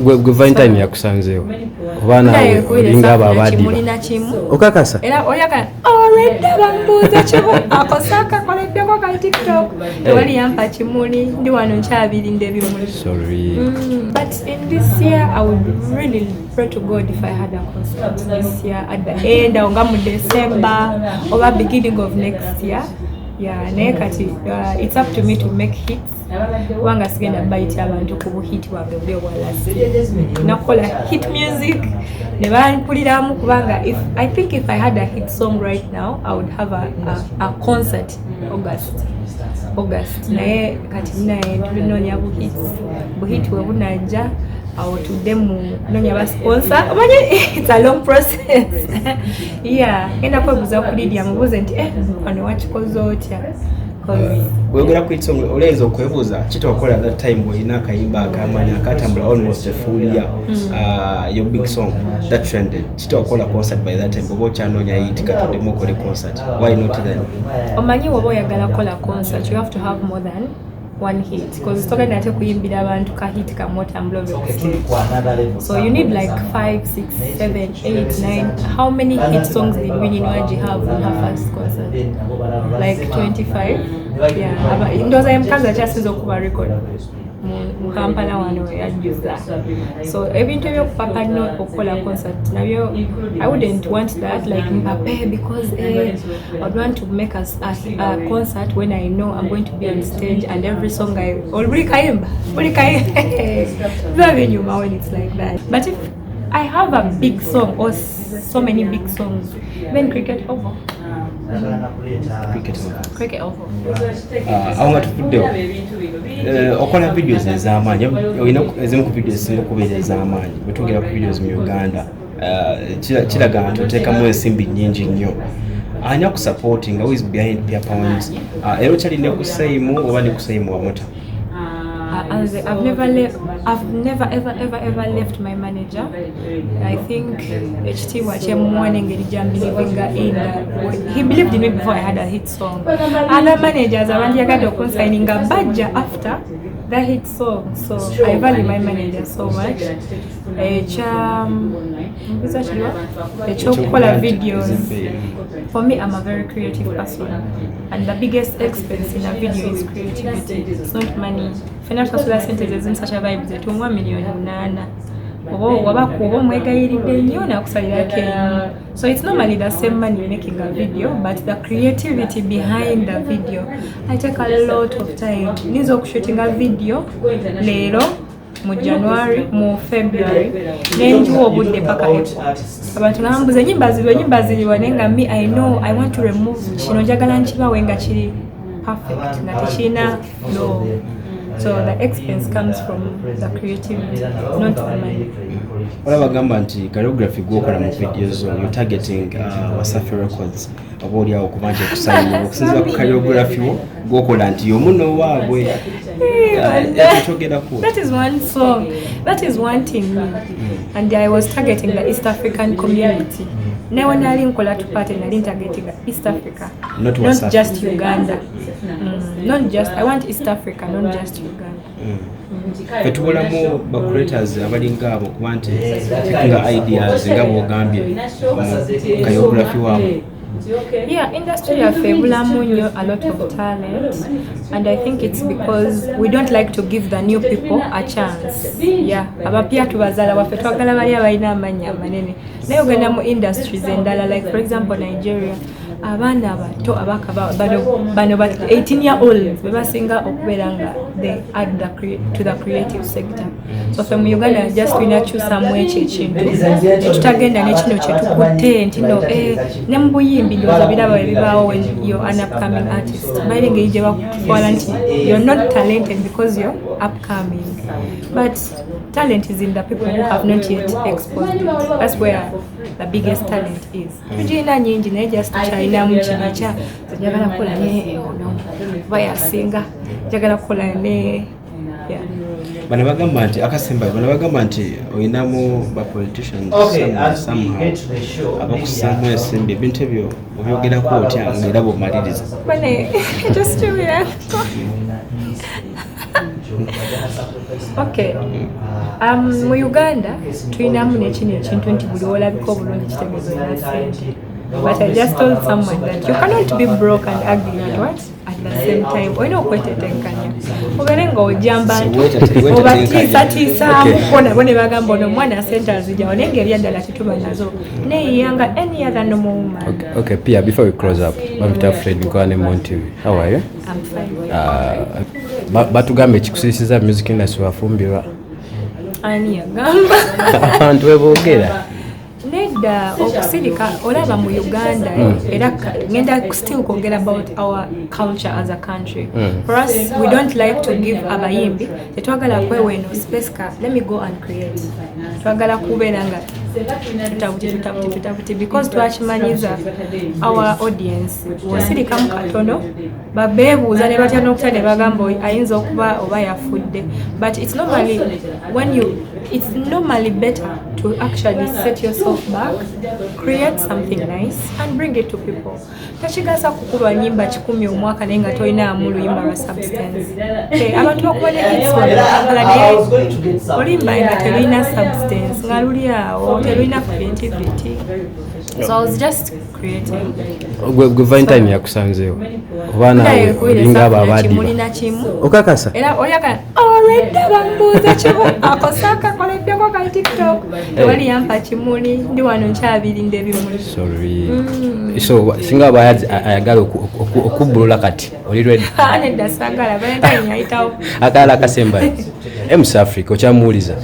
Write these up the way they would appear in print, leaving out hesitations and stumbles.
Gwe Valentine yakusanzeewo oba naawe olinga abo abadiba? Kimulina kimu. Okakasa? Era oyagala olwedda bambuuza kimu akosa kakoleddeko ka TikTok, tewali yampa kimuli. Ndi wano nkyabirinda ebimuli. Sorry. But in this year, I would really pray to God if I had a concert this year at the end, awo nga mu December or beginning of next year. Yeah, naye kati it's up to me to make hits, kubanga sigenda bayita abantu ku buhit bwange buli obwa last. Nakukola hit music ne bampuliramu, kubanga if I think if I had a hit song right now, I would have a concert August. Naye kati naye tulinoonya buhits. Buhit we bunajja, awo tudde mu kunoonya ba sponsor. Omanyi it's a long process. Yeah, genda kwebuuza ku Lydia, mubuuze nti, "Eh, wano wakikoze otya?" 'Cause Bweyogera ku hit song, olayinza okwebuuza kitokola that time olina akayimba akamaanyi akatambula almost a full year, your big song that trended. Kitokola concert by that time oba okyanoonya hit, katuddemu okole concert? Why not then? Omanyi woba oyagala kukola concert, you have to have more than one hit, because togenda ate kuyimbira abantu ka hit kamu otambula ove ku stage. So you need like five, six, seven, eight, nine. How many hit songs did Winnie Nwagi have on her first concert? Like 25. Yeah, ndowooza ye mukazi akyasinza okuba record mu Kampala wano yajjuza. So ebintu ebyokupapa nno okukola concert nabyo, I wouldn't want that, like mpape, because I would want to make a concert when I know I'm going to be on stage and every song I or buli kayimba, buli kayimba biba binyuma when it's like that. But if I have a big song or so many big songs, then Cricket Oval. Cricket Oval. Cricket Oval. Ah, awo nga tuvuddewo, okola videos ez'amaanyi. Olina ezimu ku videos zisinga okubeera ez'amaanyi. Bwe twogera ku videos mu Uganda, kiraga nti oteekamu ensimbi nnyingi nnyo. Ani akusupportinga? Who is behind Pia Pounds? Era okyali ne ku same oba ne ku same wamuta? I've never left. I've never ever ever ever left my manager. I think ekitiibwa kyemuwa n'engeri gyambelievinga in that he believed in me before I had a hit song. Other managers abandyagadde okunsigninga bajja after the hit song. So I value my manager so much. Ekya mbuza kiriwa ekyokukola videos, for me, I'm a very creative person, and the biggest expense in a video is creativity. It's not money. Fena tusasula sente zezimu. Sacha Vibes etuwa 8 million oba waba kuba omwegayiridde nnyo nakusalirako ennyo. So it's normally the same money making a video, but the creativity behind the video, I take a lot of time. Nyinza okushootinga video leero mu January, mu February nenjiwa obudde paka April. Abantu nga bambuza enyimba ziriwa, enyimba ziriwa, naye nga me, I know I want to remove kino, njagala nkibawe nga kiri perfect, nga tekirina flaw. So the expense comes from the creativity, not the money. Olaba bagamba nti choreography gwokola mu video zo, you targeting Wasafi Records oba oliawo okuba nti ekusayinga okusinziira ku choreography wo gwokola nti y'omu n'owaabwe. Ekyo kyogerako? That is one song. That is one thing. And I was targeting the East African community. Newe nali nkola tupate, nali targeting East Africa. Not Not Wasafi. just Uganda. Not just, I want East Africa, not just Uganda. Ffe tubulamu ba creators abalinga abo kuba nti pickinga ideas nga bwogambye mu choreography waabwe. Yeah, industry yaffe ebulamu nnyo a lot of talent, and I think it's because we don't like to give the new people a chance. Yeah, abapya tubazaala waffe, twagala bali abalina amannya amanene. Naye ogenda mu industries endala, like for example Nigeria, abaana abato abakaba bano ba 18 year olds be basinga okubeera nga they add to the creative sector. So ffe mu Uganda just tulina kyusamu ekyo ekintu netutagenda nekino kyetukutte nti no, ne mu buyimbi ndowooza biraba ebibaawo when you're an upcoming artist, balina engeri gye bakutwala nti you're not talented because you're upcoming, but talent is in the people who have not yet exposed it. That's where the biggest talent is. Tugirina nyingi, naye just tukyalinamu kino kya njagala kukola ne ono oba yasinga, njagala kukola ne, yeah. Bano bagamba nti akasemba, bano bagamba nti olinamu ba politicians somehow abakusaamu ensimbi. Ebintu ebyo obyogerako otya ngaera bwomaliriza? Bane, just kiwirako. Okay, mu Uganda tulinamu nekino ekintu nti buli wolabika obulungi kitegeeza olina sente. But I just told someone that you cannot be broke and ugly at what? At the same time. Olina okwetetenkanya obeere nga ojamba nti obatiisatiisaamuko nabo ne bagamba ono omwana sente azijjawo, naye nga ebyaddala tetuba nazo, neeyiyanga any other normal woman. Okay, Pia, before we close up, bampita Fred, nkola ne Mon TV. How are you? I'm fine. Batugamba ekikusirisiza music industry wafumbirwa. Ani yagamba? Abantu beboogera. Nedda, okusirika olaba mu Uganda era ngenda still kwogera about our culture as a country. For us, we don't like to give abayimbi, tetwagala kwewa eno space ka let me go and create. Twagala kubeera nga tutabuti tutabuti tutabuti because twakimanyiza our audience osirikamu katono babeebuuza ne batya n'okutya ne bagamba oyo ayinza okuba oba yafudde. But it's normally when you it's normally better to actually set yourself back, create something nice and bring it to people. Tekigasa kukuba nyimba 100 omwaka naye nga tolinaamu luyimba lwa substance. Abantu bakuba ne hits wano Kampala, naye oluyimba nga terulina substance, nga luli awo terulina creativity. So I was just creating. Gwe Valentine yakusanzeewo oba naawe olinga abo abaadiba? Kimuli na kimu. Okakasa? Era oyagala olwedda bambuuza kimu ako saakakoleddeko ka TikTok, tewali yampa kimuli, ndi wano nkyabirinda ebimuli. Sorry. So singa aba ayagala okubbulula kati oli ready? Ah, nedda, saagala. Valentine yayitawo. Akalala akasembayo, MC Africa okyamuwuliza,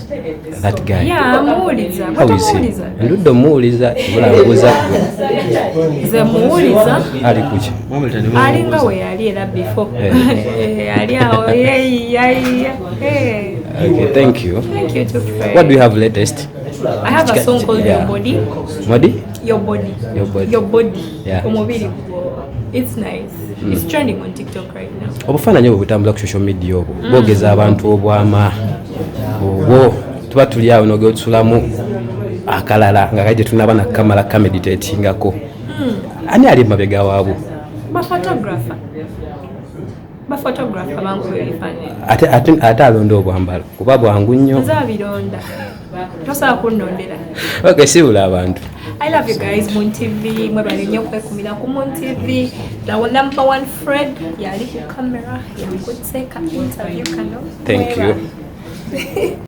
that guy? Ya, muwuliza. How is he? Gwetomuwuliza? Ndudde omuwuliza, kibula mbuuza gwe. Nze muwuliza. Ali kuki? Alinga we yali era before. Eh. Ali awo yeyiyayiya. Okay, thank you. Thank you too, Fred. What do you have latest? I have a song called Your Body. Modi. Your Body. Your Body. Your Body. Omubiri gwo. It's nice. It's trending on TikTok right now. Obufaananyi obwo butambula ku social media, obwo bwogeza abantu obwama obwo tuba tuli awo nogetusulamu akalala nga kali tetunaba nakamala kameditatingako. Ani ali emabega waabwo? Ba photographer. Ba photographer bankuba ebifaananyi. Ate alonda obwambalo kuba bwangu nnyo. Nze abironda. Tosobola kunnondera. Okay, sibula abantu. I love you guys, Moon TV. Mwebale nnyo okwekumira ku Moon TV. The number one Fred yali ku camera yakuteeka interview kano. Thank you. Mwebale.